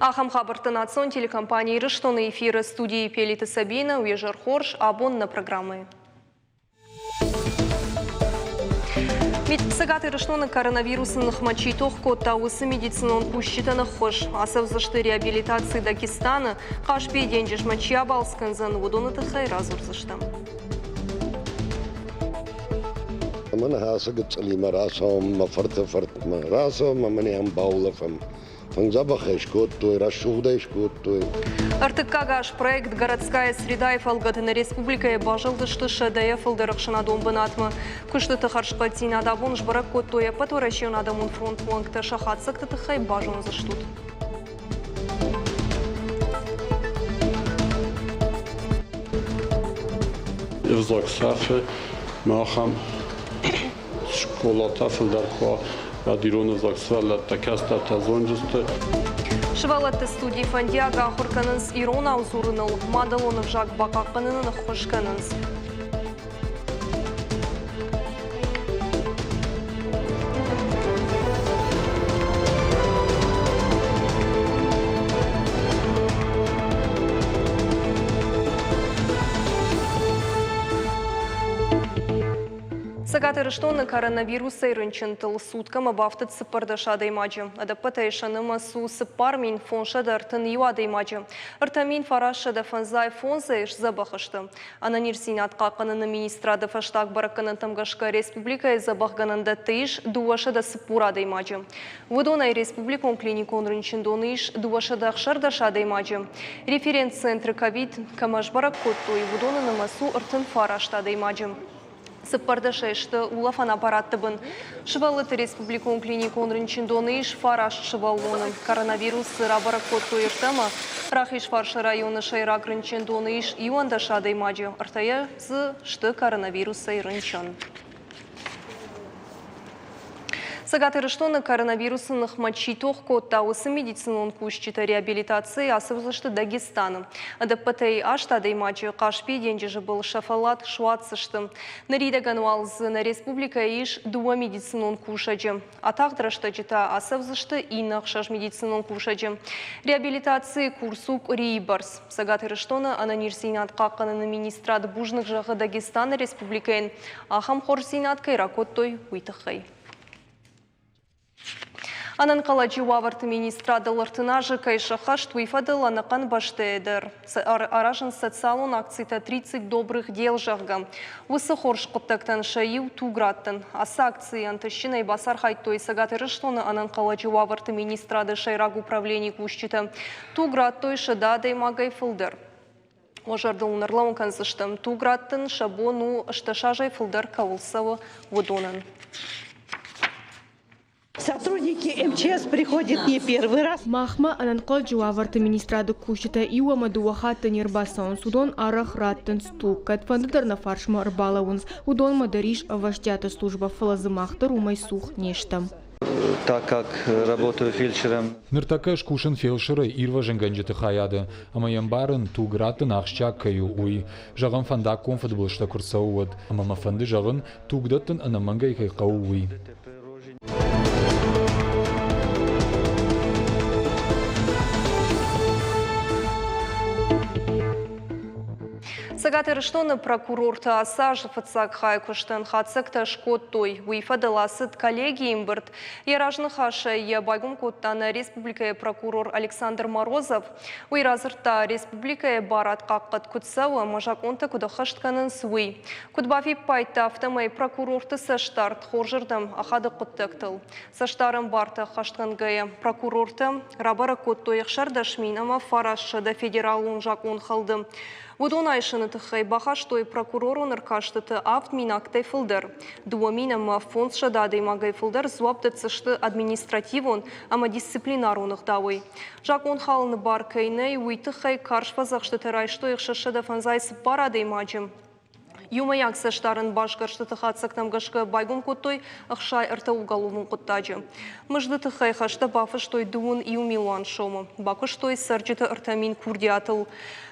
Ахӕм хабӕрттӕ национ телекомпани Ирыстоны эфиры студийы Пелиты Сабина, уе зӕр хорз, абон нӕ программӕйы. Цӕгат Ирыстоны коронавирусы ныхмӕ чи тох кодта, уыцы медицинон кусджытӕн ӕххуыс. Ацӕудзысты реабилитаци Дагестаны, Хъаспийы денджызмӕ чи абалц кӕндзӕн, уыдоны тыххӕй радзурдзыстӕм. Мӕн ацы гыццылимӕ рацӕуӕм мӕ фырты фыртмӕ, рацӕуӕм ӕмӕ нӕм баулӕфӕм. Фӕндзӕбӕхӕй скодтой, рӕсугъдӕй скодтой. Ӕртыккаг аз проект «Городская среда»-йы фӕлгӕты нӕ республикӕйы базылдысты сӕдӕйӕ фылдӕр ӕхсӕнадон бынатмӕ. Куыстыты хӕрзхъӕддзинад абон сбӕрӕг кодтой Ӕппӕтуӕрӕсейон адӕмон фронты уӕнгтӕ сӕ хатдзӕгты тыххӕй базондзыстут. Ӕвзаг сӕфы, махӕн скъолатӕ фылдӕр куы уа, уӕд ирон ӕвзаг сывӕллӕттӕ, кӕстӕртӕ зонджысты. Сывӕллӕтты студийы фӕндиаг ахуыр кӕнынц иронау дзурыныл, мадӕлон ӕвзаг бахъахъхъӕнынӕн ӕххуыс кӕнынц. Цӕгат Ирыстоны коронавирусӕй рынчынтыл суткӕмӕ бафтыд 14 адӕймаджы. Ӕдӕппӕтӕй сӕ нымӕц у 4531 адӕймаджы. 3955-ӕй сдзӕбӕх сты. Ӕнӕниздзинад хъахъхъӕныны министрады фӕстаг бӕрӕггӕнӕнтӕм гӕсгӕ республикӕйы дзӕбӕхгӕнӕндӕтты ис 240 адӕймаджы. Уыдонӕй республикон клиникон рынчындоны ис 216 адӕймаджы. Референц-центры ковид кӕмӕ сбӕрӕг кодтой, уыдоны нымӕц у 39 адӕймаджы. Цыппӕрдӕсӕй сты улӕфӕн аппаратты бын. Сывӕллӕтты республикон клиникон рынчындоны ис фараст сывӕллоны. Коронавирус дзы рабӕрӕг кодтой ӕртӕмӕ. Рахизфарсы районы сӕйраг рынчындоны ис 11 адӕймаджы, ӕртӕйӕ дзы сты коронавирусӕй рынчын. Цӕгат Ирыстоны коронавирусы ныхмӕ чи тох кодта, уыцы медицинон кусджытӕ реабилитацийы ацӕудзысты Дагестаны. Ӕдӕппӕтӕй аст адӕймаджы Хъаспийы денджызы был сӕ фӕллад суадздзысты. Ныридӕгӕн уал дзы нӕ республикӕйы ис дыууӕ медицинон кусӕджы. Атагъд рӕстӕджы та ацӕудзысты иннӕ ӕхсӕз медицинон кусӕджы. Реабилитацийы курс у къуырийы бӕрц. Цӕгат Ирыстоны ӕнӕниздзинад хъахъхъӕныны министрад бузныг зӕгъы Дагестаны республикӕйӕн, ахӕм хорздзинад кӕй ракодтой, уый тыххӕй. Ӕнӕнхъӕлӕджы уавӕрты министрадыл 30 азы кӕй сӕххӕст, уый фӕдыл ӕнӕхъӕн бӕстӕйы дӕр аразынц социалон акцитӕ «30 добрых дел», зӕгъгӕ. Уыцы хорз хъуыддӕгтӕн сӕ иу туг раттын. Ацы акцийы ӕнтыстджынӕй бацархайдтой Цӕгат Ирыстоны ӕнӕнхъӕлӕджы уавӕрты министрады сӕйраг управленийы кусджытӕ. Туг радтой 100 адӕймагӕй фылдӕр. Уӕ зӕрдыл уын ӕрлӕууын кӕндзыстӕм, туг раттын сӕ бон у 18 азӕй фылдӕр кӕуыл цӕуы, уыдонӕн. Сотрудники МЧС приходят не первый раз. Махмӕ ӕнӕнхъӕлӕджы уавӕрты министрады кусджытӕ иу ӕмӕ дыууӕ хатты не рбацӕуынц, уыдон арӕх раттынц туг, кӕдфӕнды дӕр нӕ фарсмӕ ӕрбалӕууынц. Уыдонмӕ дӕр ис ӕвӕстиаты службӕ, фӕлӕ дзы мах дӕр уымӕй цух не стӕм. Так как работаю фельдшером. Ныртӕккӕ ӕз кусын фелсырӕй ирвӕзынгӕнджыты хайады ӕмӕ йӕ ӕмбарын, туг раттын ахсджиаг кӕй у, уый. Зӕгъӕм, фӕндаггон фыдбылызтӕ куы рцӕуы, уӕд. Ӕмӕ мӕ фӕнды зӕгъын, туг дӕттын ӕнӕмӕнгӕй кӕй хъӕуы, уый. Цӕгат Ирыстоны прокурортӕ ацы азы фыццаг хайы куыстӕн хатдзӕгтӕ скодтой. Уый фӕдыл ацыд коллегийы ӕмбырд. Йӕ разныхасӕй йӕ байгом кодта нӕ республикӕйы прокурор Александр Морозов. Уый радзырдта, республикӕйы барад хъахъхъӕд куыд цӕуы ӕмӕ закъонтӕ куыд ӕххӕст кӕнынц, уый. Куыд бафиппайдта, афтӕмӕй прокурорты цӕстдард хорзырдӕм ахады хъуыддӕгтыл. Цӕстдарӕн бартӕ ӕххӕстгӕнгӕйӕ, прокурортӕ рабӕрӕг кодтой 16 900 федералон закъонхӕлды. Уыдон айсыны тыххӕй бахастой прокуророн ӕркастыты 7000 актӕй фылдӕр. 2500 адӕймагӕй фылдӕр дзуапп дӕтдзысты административон ӕмӕ дисциплинарон ӕгъдауӕй. Закъон халыны бар кӕй нӕй, уый тыххӕй карз фӕдзӕхстытӕ райстой 654 адӕймаджы. Иумӕйаг цӕстдарӕн басгӕрстыты хатдзӕгтӕм гӕсгӕ байгом кодтой 63 уголовон хъуыддаджы. Мызды тыххӕй хӕстӕ бафыстой 21 милуан сомы. Бакуыстой цӕрджыты 3000 курдиатыл.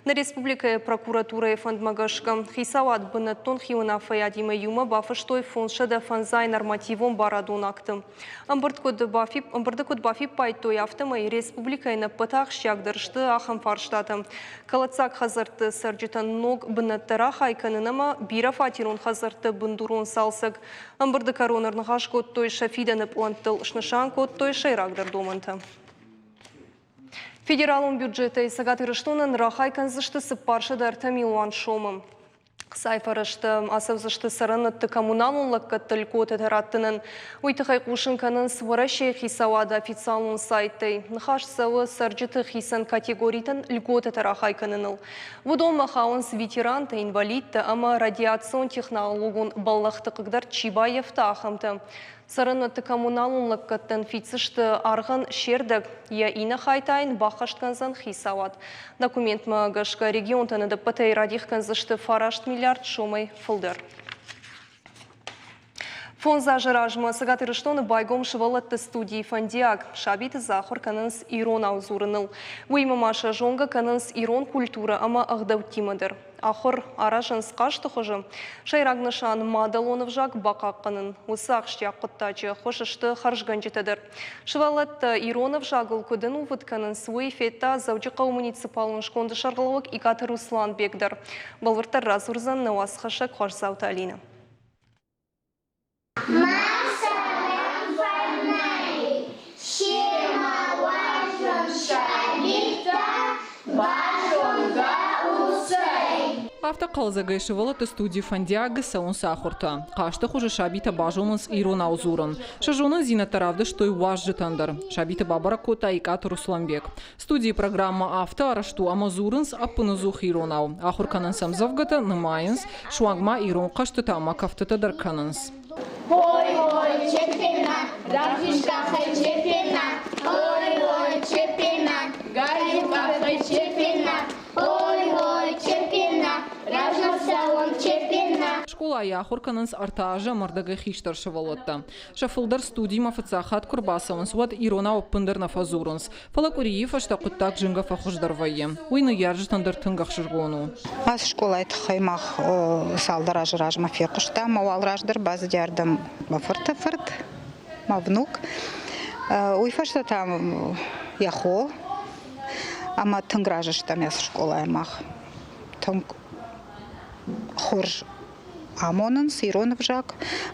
Нӕ республикӕйы прокуратурӕйы фӕндмӕ гӕсгӕ, хицауад бынӕттон хиуынаффӕйадимӕ иумӕ бафыстой 505 нормативон барадон акты. Ӕмбырды куыд бафиппайдтой, афтӕмӕй республикӕйӕн ӕппӕт ахсджиагдӕр сты ахӕм фарстатӕ. Кӕлӕддзаг хӕдзӕртты цӕрджытӕн ног бынӕттӕ рахай кӕнын ӕмӕ бирӕфатерон хӕдзӕртты бындурон цалцӕг. Ӕмбырды кӕрон ӕрныхас кодтой сӕ фидӕны пълӕнттыл, снысан кодтой сӕйрагдӕр домӕнтӕ. Федералон бюджетӕй Цӕгат Ирыстонӕн рахай кӕндзысты 403 милуан сомы. Хцайы фӕрӕзтӕ ацӕудзысты цӕрӕнуӕтты коммуналон лӕггӕдты льготӕтӕ раттынӕн. Уый тыххӕй хъусын кӕнынц Уӕрӕсейы хицауады официалон сайттӕй. Ныхас цӕуы цӕрджыты хицӕн категоритӕн льготӕтӕ рахай кӕныныл. Уыдонмӕ хауынц ветерантӕ, инвалидтӕ ӕмӕ радиацион технологон бӕллӕхты хъыгдард чи баййӕфта, ахӕмтӕ. Цӕрӕнуӕтты коммуналон лӕггӕдтӕн фиддзысты аргъӕн се рдӕг, йӕ иннӕ хай та йын баххӕст кӕндзӕн хицауад. Документмӕ гӕсгӕ регионтӕн ӕдӕппӕтӕй радих кӕндзысты 9 миллиард сомӕй фылдӕр. Фондз азы размӕ Цӕгат Ирыстоны байгом сывӕллӕтты студийы фӕндиаг. Сабиты дзы ахуыр кӕнынц иронау дзурыныл. Уыимӕ ма сӕ зонгӕ кӕнынц ирон культурӕ ӕмӕ ӕгъдӕуттимӕ дӕр. Ахуыр аразынц хъазты хуызы. Сӕйраг нысан мадӕлон ӕвзаг бахъахъхъӕнын. Уыцы ахсджиаг хъуыддаджы ӕххуыс сты хӕрзгӕнджытӕ дӕр. Сывӕллӕттӕ ирон ӕвзагыл куыд ӕнувыд кӕнынц, уый федта Дзӕуджыхъӕуы муниципалон сконды сӕргълӕууӕг Икъаты Русланбег дӕр. Бӕлвырддӕр радзурдзӕн нӕ уацхӕссӕг Хуасдзауты Алинӕ. Афтӕ хъӕлдзӕгӕй сывӕллӕтты студи фӕндиаг цӕуынц ахуыртӕ. Хъазты хуызы сабитӕ базонынц иронау дзурын. Сӕ зонындзинӕдтӕ равдыстой уазджытӕн дӕр. Сабиты бабӕрӕг кодта Икъаты Русланбег. Студийы программӕ афтӕ арӕзт у, ӕмӕ дзурынц ӕппынӕдзух иронау. Ахуыр кӕнынц ӕмдзӕвгӕтӕ, нымайынц, суанг ма ирон хъӕзтытӕ ӕмӕ кӕфтытӕ дӕр кӕнынц. Ой, ой, чепена, рахиз чепена, ой, ой, чепена, галиу къахӕй чепена, ой, ой, чепена, размӕ цӕуӕм чепена. Скъолайы ахуыр кӕнынц ӕртӕ азы ӕмӕ ӕрдӕгӕй хистӕр сывӕллӕттӕ. Сӕ фылдӕр студимӕ фыццаг хатт куы рбацӕуынц, уӕд иронау ӕппындӕр нӕ фӕдзурынц. Фӕлӕ къуырийы фӕстӕ хъуыддаг зынгӕ фӕхуыздӕр вӕййы. Уый ныййарджытӕн дӕр тынг ӕхсызгон у. Ацы скъолайы тыххӕй мах цалдӕр азы размӕ фехъуыстам. Мӕ уал раздӕр бацыди ардӕм мӕ фырты фырт, мӕ внук. Уый фӕстӕ та йӕ хо. Ӕмӕ тынг разы стӕм ацы скъолайӕ мах. Тынг хорз амонынц ирон ӕвзаг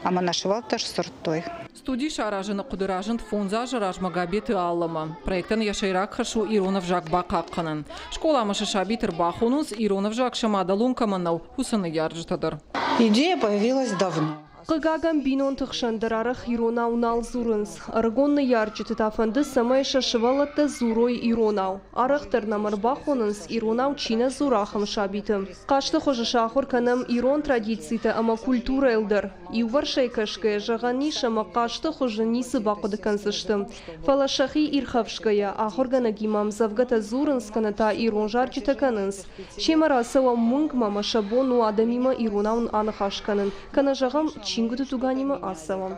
ӕмӕ нӕ сывӕллӕттӕ сдзырдтой. Студи саразыны хъуыды разынд фондз азы размӕ Габеты Алламӕ. Проектӕн йӕ сӕйраг хӕс у ирон ӕвзаг бахъахъхъӕнын. Скъоламӕ сӕ сабиты ӕрбахонынц, ирон ӕвзаг сӕ мадӕлон кӕмӕн нӕу, уыцы ныййарджытӕ дӕр. Идея появилась давно. Хъыгагӕн, бинонты хсӕн дӕр арӕх иронау нал дзурынц. Ӕрыгон ныййарджыты та фӕнды, цӕмӕй сӕ сывӕллӕттӕ дзурой иронау. Арӕхдӕр нӕм ӕрбахонынц, иронау чи нӕ дзуры, ахӕм сабиты. Хъазты хуызы сӕ ахуыр кӕнӕм ирон традицитӕ ӕмӕ культурӕйыл дӕр. Иуварсӕй кӕсгӕйӕ, зӕгъӕн ис, ӕмӕ хъазты хуызы ницы бахъуыды кӕндзысты. Фӕлӕ сӕхи ирхӕфсгӕйӕ, ахуыргӕнӕгимӕ ӕмдзӕвгӕтӕ дзурынц кӕнӕ та ирон зарджытӕ кӕнынц. Семӕ рацӕуӕм уынгмӕ ӕмӕ сӕ бон у адӕмимӕ иронау аныхас кӕнын, кӕнӕ, зӕгъӕм, чингуыты туганимӕ ацӕуӕм.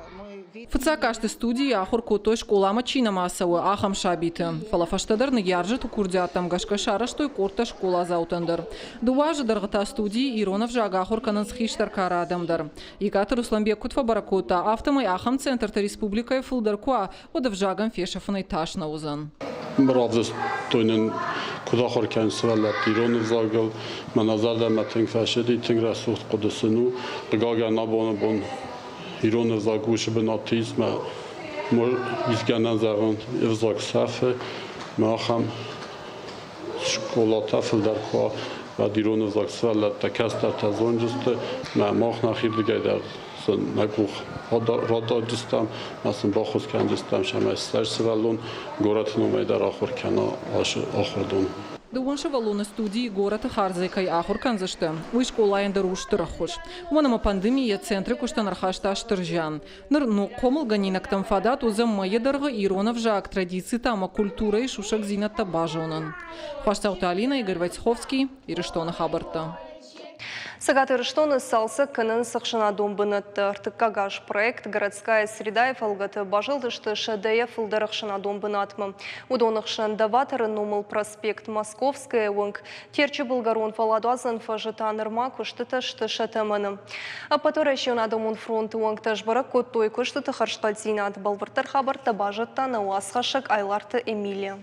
Фыццаг азты студийы ахуыр кодтой, скъоламӕ чи нӕма цӕуы, ахӕм сабиты. Фӕлӕ фӕстӕдӕр ныййарджыты курдиаттӕм гӕсгӕ сарӕзтой къордтӕ скъоладзаутӕн дӕр. Дыууӕ азы дӕргъы та студийы ирон ӕвзаг ахуыр кӕнынц хистӕр кары адӕм дӕр. Икъаты Русланбег куыд фӕбӕрӕг кодта, афтӕмӕй ахӕм центртӕ республикӕйы фылдӕр куы уа, уӕд ӕвзагӕн фесӕфынӕй тас нӕ уыдзӕн. Равдыстой нын, куыд ахуыр кӕнынц сывӕллӕтты ирон ӕвзагыл. Мӕнӕ зӕрдӕмӕ тынг фӕцыди, тынг рӕсугъд хъуыды сын у. Хъыгагӕн, абоны бон ирон ӕвзаг уыцы бынаты ис, мӕ исгӕнӕн зӕгъын, ӕвзаг сӕфы, мӕ ахӕм скъолатӕ фылдӕр куы уа, уӕд ирон ӕвзаг сывӕллӕттӕ, кӕстӕртӕ зонджысты, мӕ мах нӕхирдыгӕй дӕр сын нӕ къух радардзыстӕм, мӕ сын баххуыс кӕндзыстӕм, цӕмӕй сӕ сывӕллон горӕты номӕй дӕр ахуыр кӕна ахуырдон. Дыууын сывӕллоны студийы горӕты хардзӕй кӕй ахуыр кӕндзысты, уый скъолайӕн дӕр у стыр ӕххуыс. Уымӕн ӕмӕ пандеми йӕ центры куыстӕн ӕрхаста стыр зиан. Ныр ног хъомылгӕнинӕгтӕм фадат уыдзӕн мӕйы дӕргъы ирон ӕвзаг, традицитӕ ӕмӕ культурӕйы сусӕгдзинӕдтӕ базонын. Хуасдзауты Алинӕ, Игорь Войцеховский, Ирыстоны хабӕрттӕ. Цӕгат Ирыстоны цалцӕг кӕнынц ӕхсӕнадон бынӕттӕ. Ӕртыккаг аз проект «Городская среда»-йы фӕлгӕты базылдысты сӕдӕйӕ фылдӕр ӕхсӕнадон бынатмӕ. Уыдоны хсӕн Доваторы номыл проспект, Московская уынг, Терчы былгӕрон фӕлладуадзӕн фӕзы та нырма куыстытӕ сты сӕ тӕмӕны. Ӕппӕтуӕрӕсеон адӕмон фронты уӕнгтӕ сбӕрӕг кодтой куыстыты хӕрзхъӕддзинад. Бӕлвырддӕр хабӕрттӕ базыдта нӕ уацхӕссӕг Айларты Эмилия.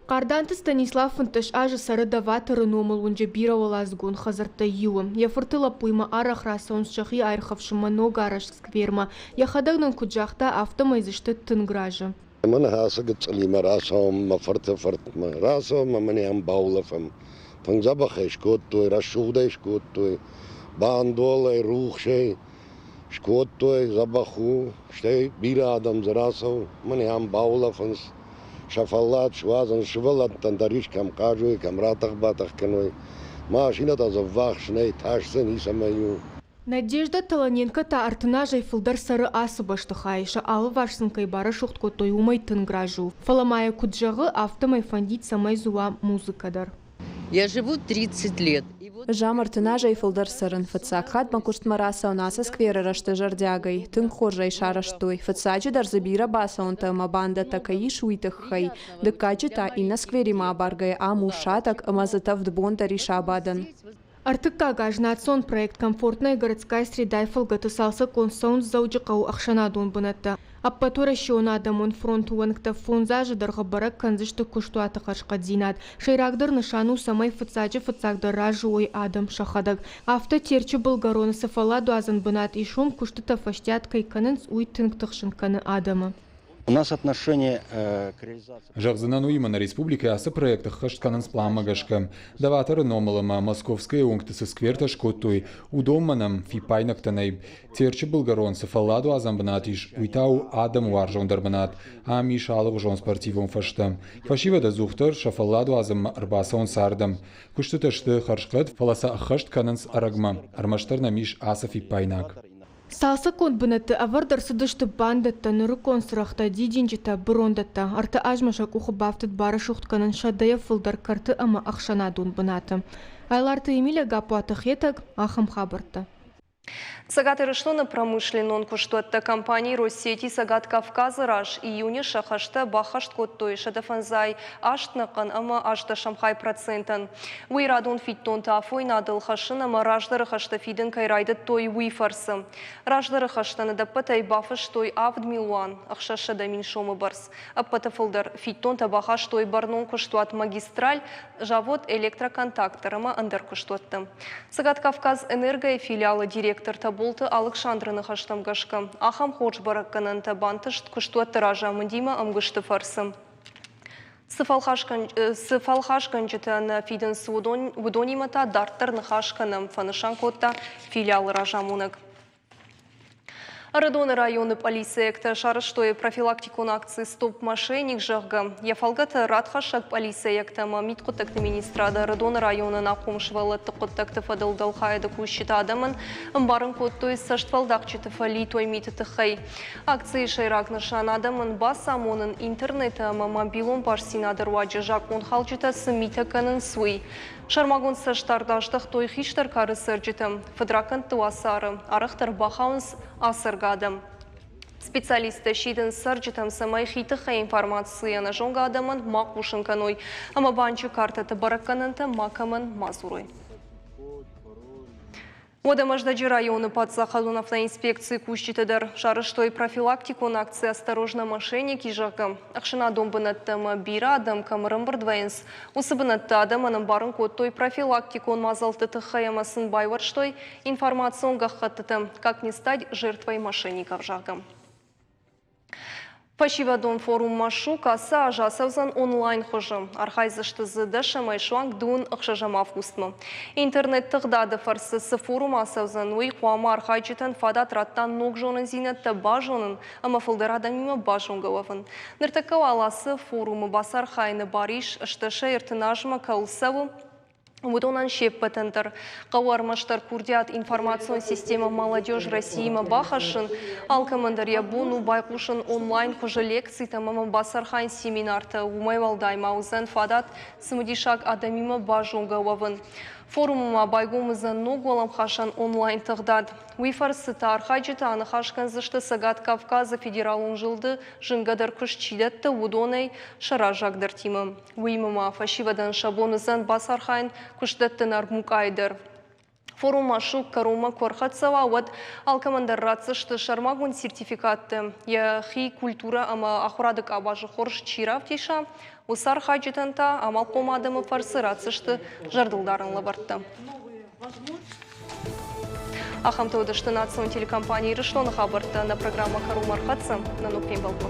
Хъарданты Станислав 15 азы цӕры Доваторы номыл уынджы бирӕуӕладзыгон хӕдзӕрттӕй иуы. Йӕ фырты лӕппуимӕ арӕх рацӕуынц сӕхи аирхӕфсынмӕ ногарӕзт сквермӕ. Йӕхӕдӕг нын куыд загъта, афтӕмӕй дзы сты тынг разы. Мӕ ныхасы гыццылимӕ рацӕуӕм мӕ фырты фыртмӕ, рацӕуӕм ӕмӕ нӕм баулӕфӕм. Тынг дзӕбӕхӕй скодтой, рӕсугъдӕй скодтой, бандолӕй, рухсӕй скодтой, дзӕбӕх у, стӕй бирӕ адӕм дзы рацӕуы, мӕнӕ ам баулӕфынц, сӕ фӕллад суадзынц, сывӕллӕттӕн дӕр ис кӕм хъазой, кӕм ратӕх-батӕх кӕной. Машинӕтӕ дзы ӕввахс нӕй, тас дзы ницӕмӕй у. Надежда Таланенко та 30 азӕй фылдӕр цӕры ацы бӕстыхайы. Сӕ алыварс сын кӕй барӕсугъд кодтой, уымӕй тынг разы у. Фӕлӕ ма йӕ куыд зӕгъы, афтӕмӕй фӕндид, цӕмӕй дзы уа музыкӕ дӕр. Я живу 30 лет. Ӕз ам 30 азӕй фылдӕр цӕрын. Фыццаг хатт мӕ куыстмӕ рацӕуын ацы скверы рӕзты зӕрдиагӕй. Тынг хорз ӕй сарӕзтой. Фыццаджыдӕр дзы бирӕ бацӕуӕнтӕ ӕмӕ бандӕттӕ кӕй ис, уый тыххӕй. Дыккаджы та, иннӕ скверимӕ абаргӕйӕ ам у сатӕг ӕмӕ дзы тӕвд бон дӕр ис абадӕн. Ӕртыккаг аз национ проект «Комфортная городская среда»-йы фӕлгӕты цалцӕггонд цӕуынц Дзӕуджыхъӕуы ӕхсӕнадон бынӕттӕ. Ӕппӕтуӕрӕсеон адӕмон фронты уӕнгтӕ фондз азы дӕргъы бӕрӕг кӕндзысты куыстуаты хӕрзхъӕддзинад. Сӕйрагдӕр нысан у, цӕмӕй фыццаджы-фыццагдӕр разы уой адӕм сӕхӕдӕг. Афтӕ Терчы былгӕроны цы фӕлладуадзӕн бынат ис, уым куыстытӕ фӕстиат кӕй кӕнынц, уый тынг тыхсын кӕны адӕмы. У нас отношение к реализации. Зӕгъдзынӕн уыимӕ нӕ республикӕйы ацы проект ӕххӕст кӕнынц пъланмӕ гӕсгӕ. Доваторы номыл ӕмӕ Московская уынгты цы сквертӕ скодтой, уыдонмӕ нӕм фиппаинӕгтӕ нӕй. Терчы былгӕрон цы фӕлладуадзӕн бынат ис, уый та у адӕмы уарзондӕр бынат. Ам ис алыгъуызон спортивон фӕзтӕ. Фӕсивӕд ӕдзухдӕр сӕ фӕлладуадзынмӕ ӕрбацӕуынц ардӕм. Куыстытӕ сты хӕрзхъӕд, фӕлӕ сӕ ӕххӕст кӕнынц ӕрӕгмӕ. Ӕрмӕстдӕр нӕм ис ацы фиппаинаг. Цалцӕггонд бынӕтты ӕвӕрд ӕрцыдысты бандӕттӕ, нырыккон цырӕгътӕ, дидинджытӕ, бырондӕттӕ. Ӕртӕ азмӕ сӕ къухы бафтыд барӕсугъд кӕнын сӕдӕйӕ фылдӕр кӕрты ӕмӕ ӕхсӕнадон бынаты. Айларты Емеля Гаппуаты Хетӕг, ахӕм хабӕрттӕ. Цӕгат Ирыстоны промышленнон куыстуӕттӕ компани Россети Цӕгат Кавказы раз июны сӕ хӕстӕ баххӕст кодтой 158 нӕхъӕн ӕмӕ ӕстдӕсӕм хай процентӕн. Уый радон фиддонтӕ афойнадыл хӕссын ӕмӕ раздӕры хӕстӕ фидын кӕй райдыдтой, уый фӕрцы. Раздӕры хӕстӕн ӕдӕппӕтӕй бафыстой 7 600 000 сомы бӕрц. Ӕппӕты фылдӕр фиддонтӕ бахастой бӕрнон куыстуат «Магистраль», завод «Электроконтактор» ӕмӕ ӕндӕр куыстуӕтты. Цӕгат Кавказ Энергойы филиалы директор Таболты Алыксандры ныхӕстӕм гӕсгӕ, ахӕм хорз бӕрӕггӕнӕнтӕ бантыст куыстуӕтты разамындимӕ ӕмгуысты фӕрцы. Цы фӕлхасгӕнджытӕ нӕ фидынц, уыдонимӕ та дарддӕр ныхас кӕнӕм, фӕнысан кодта филиалы разамонӕг. Ӕрыдоны районы пъӕлицӕйӕгтӕ сарӕзтой профилактикон акци «Стоп мошенник», зӕгъгӕ. Йӕ фӕлгӕты радхӕссӕг пъӕлицӕйӕгтӕ ӕмӕ мидхъуыддӕгты министрады Ӕрыдоны районы ӕнахъом сывӕллӕтты хъуыддӕгты фӕдыл дӕлхайады кусджытӕ адӕмӕн ӕмбарын кодтой цӕстфӕлдахджыты фӕлитой миты тыххӕй. Акцийы сӕйраг нысан адӕмӕн бацамонын интернеты ӕмӕ мобилон бастдзинады руаджы закъонхалджытӕ цы митӕ кӕнынц, уый. Сӕрмагонд цӕстдард аздӕхтой хистӕр кары цӕрджытӕм. Фыдракӕндты уацары арӕхдӕр бахауынц ацӕргӕ адӕм. Специалисттӕ сидынц цӕрджытӕм, цӕмӕй хи тыххӕй информаци ӕнӕзонгӕ адӕмӕн ма хъусын кӕной ӕмӕ банчы картӕты бӕрӕггӕнӕнтӕ макӕмӕн ма дзурой. Уӕдӕ Мӕздӕджы районы паддзахадон автоинспекцийы кусджытӕ дӕр сарӕзтой профилактикон акци «Осторожно, мошенники», зӕгъгӕ. Ӕхсӕнадон бынӕттӕ ӕмӕ бирӕ адӕм кӕм ӕрӕмбырд вӕййынц, уыцы бынӕтты адӕмӕн ӕмбарын кодтой профилактикон мадзӕлтты тыххӕй ӕмӕ сын байуӕрстой информацион гӕххӕттытӕ «Как не стать жертвой мошенников», зӕгъгӕ. Фӕсивӕдон форум Машук ацы аз ацӕудзӕн онлайн хуызы. Архайдзысты дзы дӕсӕмӕй суанг дыууын ӕхсӕзӕм августмӕ. Интернет-тыгъдады фӕрцы цы форум ацӕудзӕн, уый хъуамӕ архайджытӕн фадат радта ног зонындзинӕдтӕ базонын ӕмӕ фылдӕр адӕмимӕ базонгӕ уӕвын. Ныртӕккӕ уал ацы форумы бацархайыны бар ис ӕстдӕсӕй 30 азмӕ кӕуыл цӕуы, Уыдонӕн се ппӕтӕн дӕр хъӕуы ӕрмӕстдӕр курдиат информацион системӕ «Молодежь России»-мӕ бахӕссын. Алкӕмӕн дӕр йӕ бон у байхъусын онлайн хуызы лекцитӕм ӕмӕ бацархайын семинартӕ. Уымӕй уӕлдай ма уыдзӕн фадат цымыдисаг адӕмимӕ базонгӕ уӕвын. Форумы ма байгом уыдзӕн ног уӕлӕмхасӕн онлайн-тыгъдад. Уый фӕрцы та архайджытӕ аныхас кӕндзысты Цӕгат Кавказы федералон зылды зынгӕдӕр куыст чи дӕтты, уыдонӕй сӕ раззагдӕртимӕ. Уыимӕ ма фӕсивӕдӕн сӕ бон уыдзӕн бацархайын куыстдӕттыны армукъайы дӕр. Форум Машук кӕронмӕ куы ӕрхӕццӕ уа, уӕд алкӕмӕн дӕр ратдзысты сӕрмагонд сертификаттӕ. Йӕхи культурӕ ӕмӕ ахуырады къабазы хорз чи равдиса, уыцы архайджытӕн та амалхъом адӕмы фӕрцы ратдзысты зӕрдылдарӕн лӕвӕрттӕ. Ахӕмтӕ уыдысты национ телекомпани Ирыстоны хабӕрттӕ. Нӕ программӕ кӕронмӕ ӕрхӕццӕ. Нӕ ног фембӕлдмӕ.